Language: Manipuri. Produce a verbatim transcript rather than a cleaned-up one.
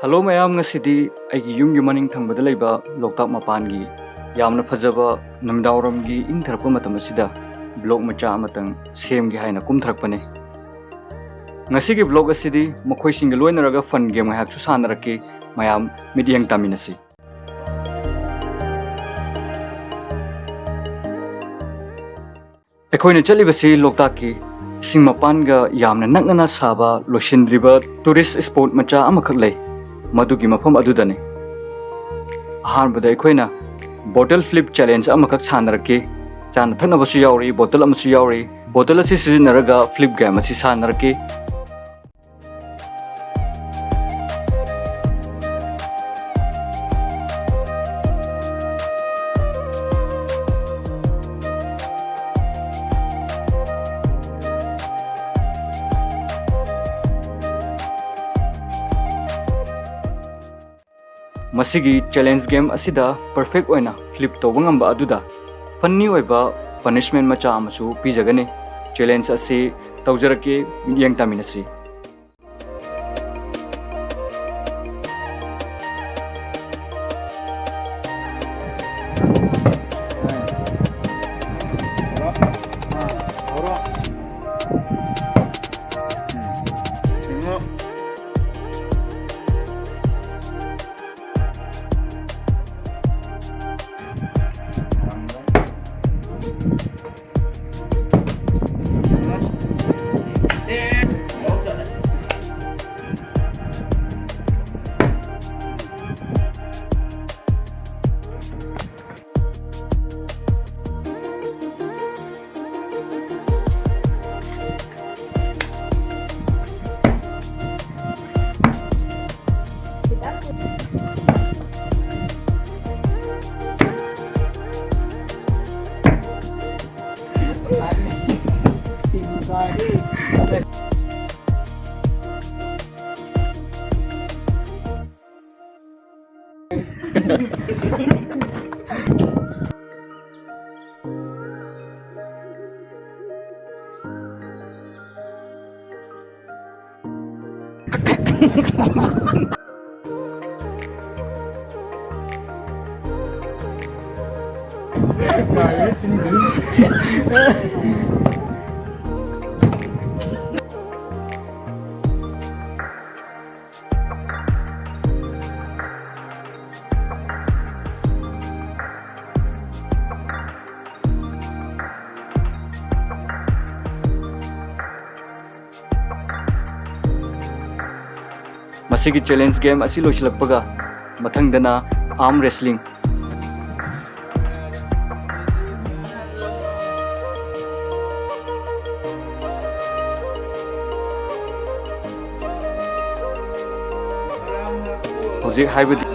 ꯍꯜꯂꯣ ꯃꯌꯥꯝ, ꯉꯁꯤꯗꯤ ꯑꯩꯒꯤ ꯌꯨꯝꯒꯤ ꯃꯅꯤꯡ ꯊꯪꯕꯗ ꯂꯩꯕ ꯂꯣꯛꯇꯥꯛ ꯃꯄꯥꯟꯒꯤ ꯌꯥꯝꯅ ꯐꯖꯕ ꯅꯨꯃꯤꯗꯥꯡꯋꯥꯏꯔꯝꯒꯤ ꯏꯪꯊꯔꯛꯄ ꯃꯇꯝ ꯑꯁꯤꯗ vlog ꯃꯆꯥ ꯑꯃꯇꯪ ꯁꯦꯝꯒꯦ ꯍꯥꯏꯅ ꯀꯨꯝꯊꯔꯛꯄꯅꯦ꯫ ꯉꯁꯤꯒꯤ vlog ꯑꯁꯤꯗꯤ ꯃꯈꯣꯏꯁꯤꯡꯒ ꯂꯣꯏꯅꯔꯒ fun game ꯉꯥꯏꯍꯥꯛꯁꯨ ꯁꯥꯟꯅꯔꯛꯀꯦ꯫ ꯃꯌꯥꯝ ꯃꯤꯠꯌꯦꯡ ꯇꯥꯃꯤꯟꯅꯁꯤ꯫ ꯑꯩꯈꯣꯏꯅ ꯆꯠꯂꯤꯕꯁꯤ ꯂꯣꯛꯇꯥꯛꯀꯤ ꯏꯁꯤꯡ ꯃꯄꯥꯟꯒ ꯌꯥꯝꯅ ꯅꯛꯅꯅ ꯁꯥꯕ ꯂꯣꯏꯁꯤꯟꯗ꯭ꯔꯤꯕ tourist spot ꯃꯆꯥ ꯑꯃꯈꯛ ꯂꯩ꯫ ꯃꯗꯨꯒꯤ ꯃꯐꯝ ꯑꯗꯨꯗꯅꯤ꯫ ꯑꯍꯥꯟꯕꯗ ꯑꯩꯈꯣꯏꯅ bottle flip challenge ꯑꯃꯈꯛ ꯁꯥꯟꯅꯔꯛꯀꯦ꯫ ꯆꯥꯅ ꯊꯛꯅꯕꯁꯨ ꯌꯥꯎꯔꯤ, bottle ꯑꯃꯁꯨ ꯌꯥꯎꯔꯤ꯫ Bottle ꯑꯁꯤ ꯁꯤꯖꯤꯟꯅꯔꯒ flip game ꯑꯁꯤ ꯁꯥꯟꯅꯔꯛꯀꯦ꯫ ꯃꯁꯤꯒꯤ challenge game ꯑꯁꯤꯗ perfect ꯑꯣꯏꯅ flip ꯇꯧꯕ ꯉꯝꯕ ꯑꯗꯨꯗ funny ꯑꯣꯏꯕ punishment ꯃꯆꯥ ꯑꯃꯁꯨ ꯄꯤꯖꯒꯅꯤ꯫ Challenge ꯑꯁꯤ ꯇꯧꯖꯔꯛꯀꯦ, ꯃꯤꯠꯌꯦꯡ ꯇꯥꯃꯤꯟꯅꯁꯤ꯫ ꯃꯁꯤꯒꯤ ꯆꯦꯂꯦꯟꯖ ꯒꯦꯝ ꯑꯁꯤ ꯂꯣꯏꯁꯤꯜꯂꯛꯄꯒ ꯃꯊꯪꯗꯅ ꯑꯥꯔꯝ ꯔꯦꯁꯂꯤꯡ꯫ ꯍꯧꯖꯤꯛ ꯍꯥꯏꯕꯗꯤ